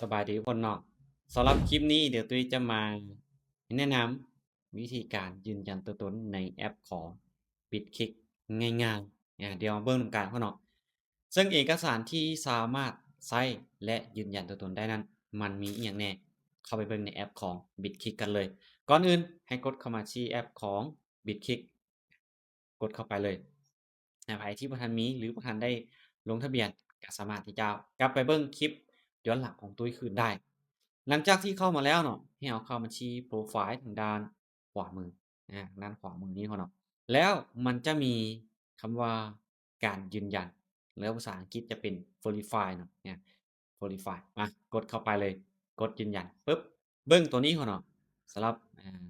ສະບາຍດີທຸກຄົນເນາະ. ສຳລັບຄລິບນີ້ ດຽວຕຸ້ຍຈະມາແນະນຳວິທີການຢືນຢັນຕົວຕົນໃນແອັບຂອງ Bitkick ງ່າຍໆ. ອາ ດຽວມາເບິ່ງນຳກັນເນາະ. ເຊິ່ງເອກະສານທີ່ສາມາດໃຊ້ ແລະ ຢືນຢັນຕົວຕົນໄດ້ນັ້ນ ມັນມີອີ່ຫຍັງແດ່? ເຂົ້າໄປເບິ່ງໃນແອັບຂອງ Bitkick ກັນເລີຍ. ກ່ອນອື່ນໃຫ້ກົດເຂົ້າມາທີ່ແອັບຂອງ Bitkick ກົດເຂົ້າໄປເລີຍ. ໃຜທີ່ບໍ່ທັນມີ ຫຼື ບໍ່ທັນໄດ້ລົງທະບຽນ ກໍສາມາດທີ່ຈະກັບໄປເບິ່ງຄລິບຍ້ອນຫຼັງຂອງຕຸ້ຍຄືນໄດ້. ຫຼັງຈາກທີ່ເຂົ້າມາແລ້ວເນາະ ໃຫ້ເຮົາເຂົ້າມາທີ່ໂປຣໄຟລ໌ທາງດ້ານຂວາມື ອາ ທາງດ້ານຂວາມືນີ້ເນາະ. ແລ້ວມັນຈະມີຄຳວ່າການຢືນຢັນ ແລ້ວພາສາອັງກິດຈະເປັນ Verify ເນາະ ອາ Verify ມາກົດເຂົ້າໄປເລີຍ. ກົດຢືນຢັນປຶບ ເບິ່ງຕົວນີ້ເນາະ. ສຳລັບ ອາ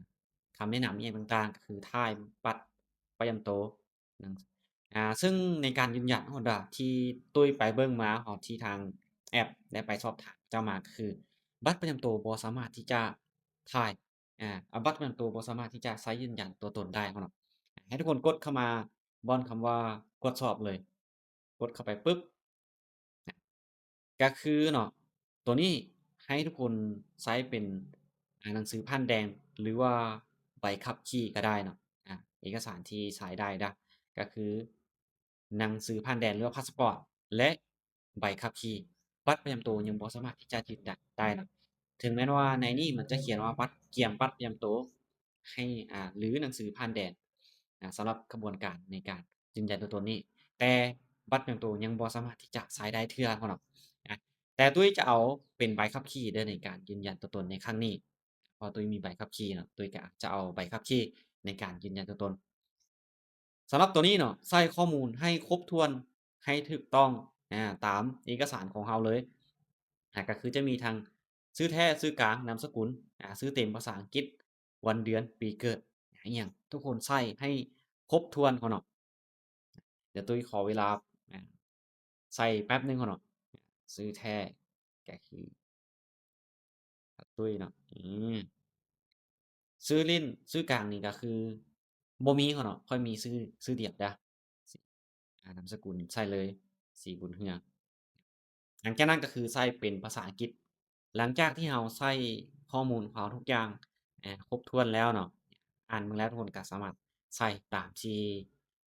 ຄຳແນະນຳອີ່ຫຍັງຕ່າງໆ ກໍຄືຖ່າຍບັດປະຈຳໂຕ ອາ ເຊິ່ງໃນການຢືນຢັນເນາະ ທີ່ຕຸ້ຍໄປເບິ່ງມາເນາະ ທີ່ທາງແອັບໄດ້ໄປສອບຖາມເຈົ້າມາ ກໍຄືບັດປະຈຳໂຕບໍ່ສາມາດທີ່ຈະຖ່າຍ ອາ ບັດປະຈຳໂຕບໍ່ສາມາດທີ່ຈະໃຊ້ຢືນຢັນຕົວຕົນໄດ້ເນາະ. ໃຫ້ທຸກຄົນກົດເຂົ້າມາບ່ອນຄຳວ່າກວດສອບເລີຍ. ກົດເຂົ້າໄປປຶບ ກໍຄືເນາະ ຕົວນີ້ໃຫ້ທຸກຄົນໃຊ້ເປັນ ອາ ໜັງສືຜ່ານແດນ ຫຼືວ່າໃບຂັບຂີ່ກໍໄດ້ເນາະ. ອາ ເອກະສານທີ່ໃຊ້ໄດ້ນະ ກໍຄືໜັງສືຜ່ານແດນ ຫຼືວ່າພາສປອດ ແລະ ໃບຂັບຂີ່. ບັດປະຈຳໂຕຍັງບໍ່ສາມາດທີ່ຈະຢືນຢັນໄດ້ເນາະ. ເຖິງແມ່ນວ່າໃນນີ້ມັນຈະຂຽນວ່າບັດ ກຽມບັດປະຈຳໂຕໃຫ້ ອາ ຫຼືໜັງສືຜ່ານແດນ ອາ ສຳລັບຂະບວນການໃນການຢືນຢັນຕົວຕົນນີ້ ແຕ່ບັດປະຈຳໂຕຍັງບໍ່ສາມາດທີ່ຈະໃຊ້ໄດ້ເທື່ອເນາະ. ອາ ແຕ່ຕຸ້ຍຈະເອົາເປັນໃບຂັບຂີ່ເດີ ໃນການຢືນຢັນຕົວຕົນໃນຄັ້ງນີ້ ເພາະຕຸ້ຍມີໃບຂັບຂີ່ເນາະ. ຕຸ້ຍກໍຈະເອົາໃບຂັບຂີ່ໃນການຢືນຢັນຕົວຕົນ. ສຳລັບຕົວນີ້ເນາະ ໃສ່ຂໍ້ມູນໃຫ້ຄົບຖ້ວນ ໃຫ້ຖືກຕ້ອງ ອາ ຕາມເອກະສານຂອງເຮົາເລີຍ. ອາ ກໍຄືຈະມີທັງຊື່ແທ້ ຊື່ກາງ ນາມສະກຸນ ອາ ຊື່ເຕັມພາສາອັງກິດ ວັນເດືອນປີເກີດ ອີ່ຫຍັງ ທຸກຄົນໃສ່ໃຫ້ຄົບຖ້ວນເນາະ. ດຽວຕຸ້ຍຂໍເວລາ ອາ ໃສ່ແປັບໜຶ່ງເນາະ. ຊື່ແທ້ກໍຄື ຂອງຕຸ້ຍເນາະ ອືມ ຊື່ຫຼິ້ນ ຊື່ກາງນີ້ກໍຄືບໍ່ມີເນາະ. ຂ້ອຍມີຊື່ ຊື່ດຽວດາ ອາ ນາມສະກຸນໃສ່ເລີຍ ສີບຸນເຮືອງ. ຫຼັງຈາກນັ້ນກໍຄືໃສ່ເປັນພາສາອັງກິດ. ຫຼັງຈາກທີ່ເຮົາໃສ່ຂໍ້ມູນຂອງເຮົາທຸກຢ່າງ ອາ ຄົບຖ້ວນແລ້ວເນາະ ອ່ານເບິ່ງແລ້ວ ທຸກຄົນກໍສາມາດໃສ່ຕາມທີ່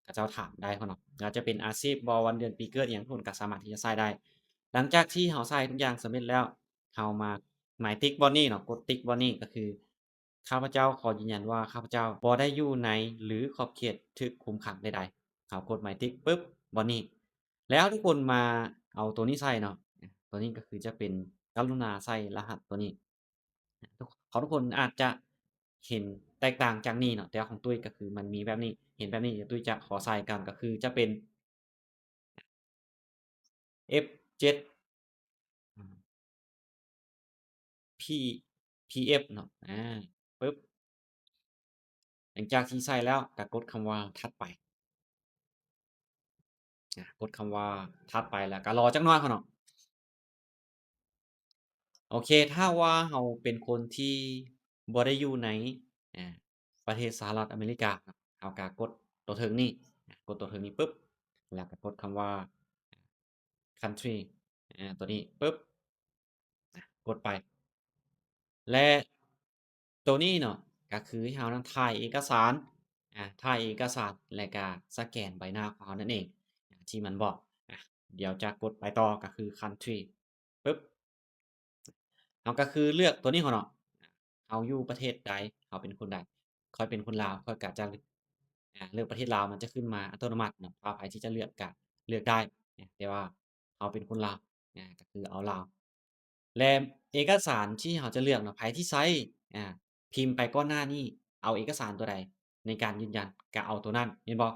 ເຂົາເຈົ້າຖາມໄດ້ເນາະ. ອາດຈະເປັນອາຊີບບໍ ວັນເດືອນປີເກີດ ອີ່ຫຍັງ ທຸກຄົນກໍສາມາດທີ່ຈະໃສ່ໄດ້. ຫຼັງຈາກທີ່ເຮົາໃສ່ທຸກຢ່າງສຳເລັດແລ້ວ ເຮົາມາໝາຍຕິກບ່ອນນີ້ເນາະ ກົດຕິກບ່ອນນີ້ ກໍຄື ຂ້າພະເຈົ້າຂໍຢືນຢັນວ່າ ຂ້າພະເຈົ້າບໍ່ໄດ້ຢູ່ໃນ ຫຼື ຂອບເຂດຖືກຄຸມຂັງໃດໆ. ເຮົາກົດໝາຍຕິກປຶບ ບ່ອນນີ້ ແລ້ວທຸກຄົນມາເອົາຕົວນີ້ໃສ່ເນາະ. ຕົວນີ້ກໍຄືຈະເປັນ ກະລຸນາໃສ່ລະຫັດຕົວນີ້. ຂອງທຸກຄົນອາດຈະເຫັນແຕກຕ່າງຈາກນີ້ເນາະ ແຕ່ຂອງຕຸ້ຍກໍຄືມັນມີແບບນີ້ ເຫັນແບບນີ້. ດຽວຕຸ້ຍຈະຂໍໃສ່ກ່ອນ ກໍຄືຈະເປັນ ເອັຟເຈັດ ອາ ພີ ພີເອັຟ ເນາະ. ອາ ປຶບ ຫຼັງຈາກທີ່ໃສ່ແລ້ວກໍກົດຄຳວ່າຖັດໄປ. ອາ ກົດຄຳວ່າຖັດໄປ ແລ້ວກໍລໍຈັກໜ້ອຍເນາະ. ໂອເຄ ຖ້າວ່າເຮົາເປັນຄົນທີ່ບໍ່ໄດ້ຢູ່ໃນ ອາ ປະເທດສະຫະລັດອາເມລິກາເນາະ ເຮົາກໍກົດຕົວເທິງນີ້ ອາ ກົດຕົວເທິງນີ້ປຶບ ແລ້ວກໍກົດຄຳວ່າ country ອາ ຕົວນີ້ປຶບ ອາ ກົດໄປ ແລະ ຕົວນີ້ເນາະ ກໍຄືໃຫ້ເຮົານັ້ນຖ່າຍເອກະສານ ອາ ຖ່າຍເອກະສານ ແລະກະສະແກນໃບໜ້າຂອງເຮົານັ້ນເອງ ອາ ທີ່ມັນບອກ. ອາ ດຽວຈະກົດໄປຕໍ່ ກໍຄື country ປຶບ ເຮົາກໍຄືເລືອກຕົວນີ້ເນາະ ເຮົາຢູ່ປະເທດໃດ ເຮົາເປັນຄົນໃດ. ຂ້ອຍເປັນຄົນລາວ ຂ້ອຍກໍຈະ ອາ ເລືອກປະເທດລາວ ມັນຈະຂຶ້ນມາອັດຕະໂນມັດເນາະ. ຖ້າໃຜທີ່ຈະເລືອກກໍເລືອກໄດ້ ແຕ່ວ່າເຮົາເປັນຄົນລາວ ອາ ກໍຄືເອົາລາວ. ແລະ ເອກະສານທີ່ເຮົາຈະເລືອກເນາະ ໃຜທີ່ໃຊ້ ອາ ພິມໄປກ່ອນໜ້ານີ້ ເອົາເອກະສານຕົວໃດໃນການຢືນຢັນ ກໍເອົາຕົວນັ້ນ ແມ່ນບໍ່?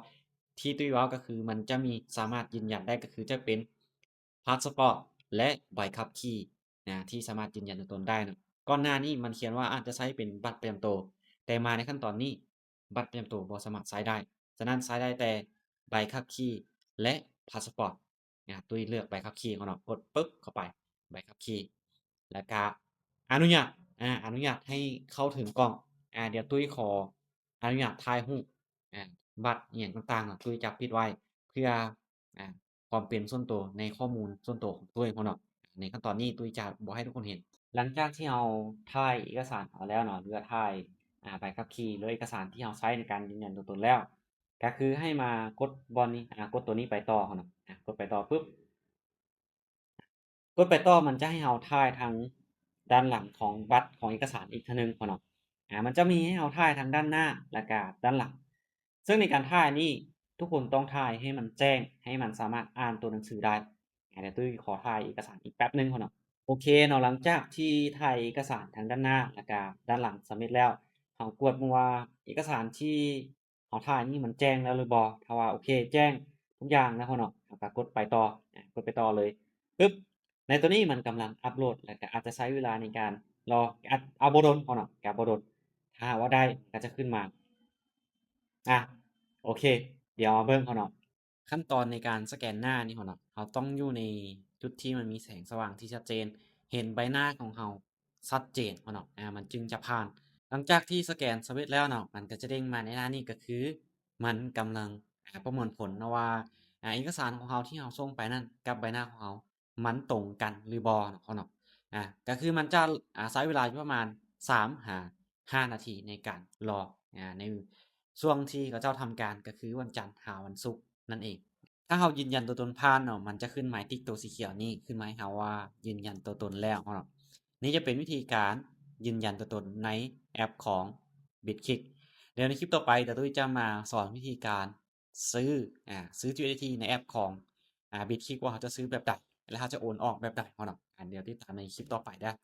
ທີ່ຕຸ້ຍເວົ້າກໍຄືມັນຈະມີ ສາມາດຢືນຢັນໄດ້ ກໍຄືຈະເປັນພາສປອດ ແລະ ໃບຂັບຂີ່ນະ ທີ່ສາມາດຢືນຢັນຕົວຕົນໄດ້ເນາະ. ກ່ອນໜ້ານີ້ມັນຂຽນວ່າອາດຈະໃຊ້ເປັນບັດປະຈຳໂຕ ແຕ່ມາໃນຂັ້ນຕອນນີ້ ບັດປະຈຳໂຕບໍ່ສາມາດໃຊ້ໄດ້. ສະນັ້ນໃຊ້ໄດ້ແຕ່ໃບຂັບຂີ່ ແລະ ພາສປອດ. ອາ ຕຸ້ຍເລືອກໃບຂັບຂີ່ເນາະ ກົດປຶບເຂົ້າໄປ ໃບຂັບຂີ່ ແລ້ວກະອະນຸຍາດ ອາ ອະນຸຍາດໃຫ້ເຂົ້າເຖິງກ້ອງ. ອາ ດຽວຕຸ້ຍຂໍອະນຸຍາດຖ່າຍຮູບ ອາ ບັດອີ່ຫຍັງຕ່າງໆເນາະ ຕຸ້ຍຈະປິດໄວ້ເພື່ອ ອາ ຄວາມເປັນສ່ວນໂຕ ໃນຂໍ້ມູນສ່ວນໂຕຂອງຕຸ້ຍເນາະ. ໃນຂັ້ນຕອນນີ້ຕຸ້ຍຈະບໍ່ໃຫ້ທຸກຄົນເຫັນ. ຫຼັງຈາກທີ່ເຮົາຖ່າຍເອກະສານເຮົາແລ້ວເນາະ ຫຼືວ່າຖ່າຍ ອາ ໃບຂັບຂີ່ ຫຼືເອກະສານທີ່ເຮົາໃຊ້ໃນການຢືນຢັນຕົວຕົນແລ້ວ ກະຄືໃຫ້ມາກົດບ່ອນນີ້ ອາ ກົດຕົວນີ້ໄປຕໍ່ເນາະ. ອາ ກົດໄປຕໍ່ປຶບ ກົດໄປຕໍ່ ມັນຈະໃຫ້ເຮົາຖ່າຍທາງດ້ານຫຼັງຂອງບັດຂອງເອກະສານອີກເທື່ອໜຶ່ງເນາະ. ອາ ມັນຈະມີໃຫ້ເຮົາຖ່າຍທາງດ້ານໜ້າ ແລະກະດ້ານຫຼັງ. ເຊິ່ງໃນການຖ່າຍນີ້ ທຸກຄົນຕ້ອງຖ່າຍໃຫ້ມັນແຈ້ງ ໃຫ້ມັນສາມາດອ່ານຕົວໜັງສືໄດ້. ອາ ດຽວຕຸ້ຍຂໍຖ່າຍເອກະສານອີກແປັບໜຶ່ງເນາະ. ໂອເຄເນາະ ຫຼັງຈາກທີ່ຖ່າຍເອກະສານທາງດ້ານໜ້າ ແລະກະດ້ານຫຼັງສຳເລັດແລ້ວ ເຮົາກວດເບິ່ງວ່າເອກະສານທີ່ ເຮົາຖ່າຍນີ້ມັນແຈ້ງແລ້ວຫຼືບໍ່? ຖ້າວ່າໂອເຄ ແຈ້ງທຸກຢ່າງແລ້ວເນາະ ເຮົາກະກົດໄປຕໍ່ ອາ ກົດໄປຕໍ່ເລີຍ ປຶບ ໃນໂຕນີ້ມັນກຳລັງອັບໂຫຼດ ແລະກະອາດຈະໃຊ້ເວລາໃນການລໍ ອາ ອາ ບໍ່ດົນເນາະ ກະບໍ່ດົນ ຖ້າຫາກວ່າໄດ້ ກະຈະຂຶ້ນມາ. ອາ ໂອເຄ ດຽວມາເບິ່ງເນາະ ຂັ້ນຕອນໃນການສະແກນໜ້ານີ້ເນາະ ເຮົາຕ້ອງຢູ່ໃນຈຸດທີ່ມັນມີແສງສະຫວ່າງທີ່ຊັດເຈນ ເຫັນໃບໜ້າຂອງເຮົາຊັດເຈນເນາະ ອາ ມັນຈຶ່ງຈະຜ່ານ. ຫຼັງຈາກທີ່ສະແກນສຳເລັດແລ້ວເນາະ ມັນກະຈະເດັ້ງມາໃນໜ້ານີ້ ກະຄືມັນກຳລັງ ອາ ປະເມີນຜົນເນາະວ່າ ອາ ເອກະສານຂອງເຮົາທີ່ເຮົາສົ່ງໄປນັ້ນ ກັບໃບໜ້າຂອງເຮົາ ມັນຕົງກັນຫຼືບໍ່ເນາະ ເນາະ. ອາ ກະຄືມັນຈະ ອາ ໃຊ້ເວລາຢູ່ປະມານສາມຫາຫ້ານາທີໃນການລໍ ອາ ໃນຊ່ວງທີ່ເຂົາເຈົ້າທຳການ ກະຄືວັນຈັນຫາວັນສຸກນັ້ນເອງ. ຖ້າເຮົາຢືນຢັນຕົວຕົນຜ່ານເນາະ ມັນຈະຂຶ້ນໝາຍຕິກໂຕສີຂຽວນີ້ ຂຶ້ນມາໃຫ້ເຮົາວ່າຢືນຢັນຕົວຕົນແລ້ວເນາະ. ນີ້ຈະເປັນວິທີການຢືນຢັນຕົວຕົນໃນແອັບຂອງ Bitkick. ດຽວໃນຄລິບຕໍ່ໄປ ຕາຕຸ້ຍຈະມາສອນວິທີການຊື້ ອາ ຊື້ USDT ໃນແອັບຂອງ ອາ Bitkick ວ່າເຮົາຈະຊື້ແບບໃດ ແລະເຮົາຈະໂອນອອກແບບໃດເນາະ. ອາ ດຽວຕິດຕາມໃນຄລິບຕໍ່ໄປເດີ້.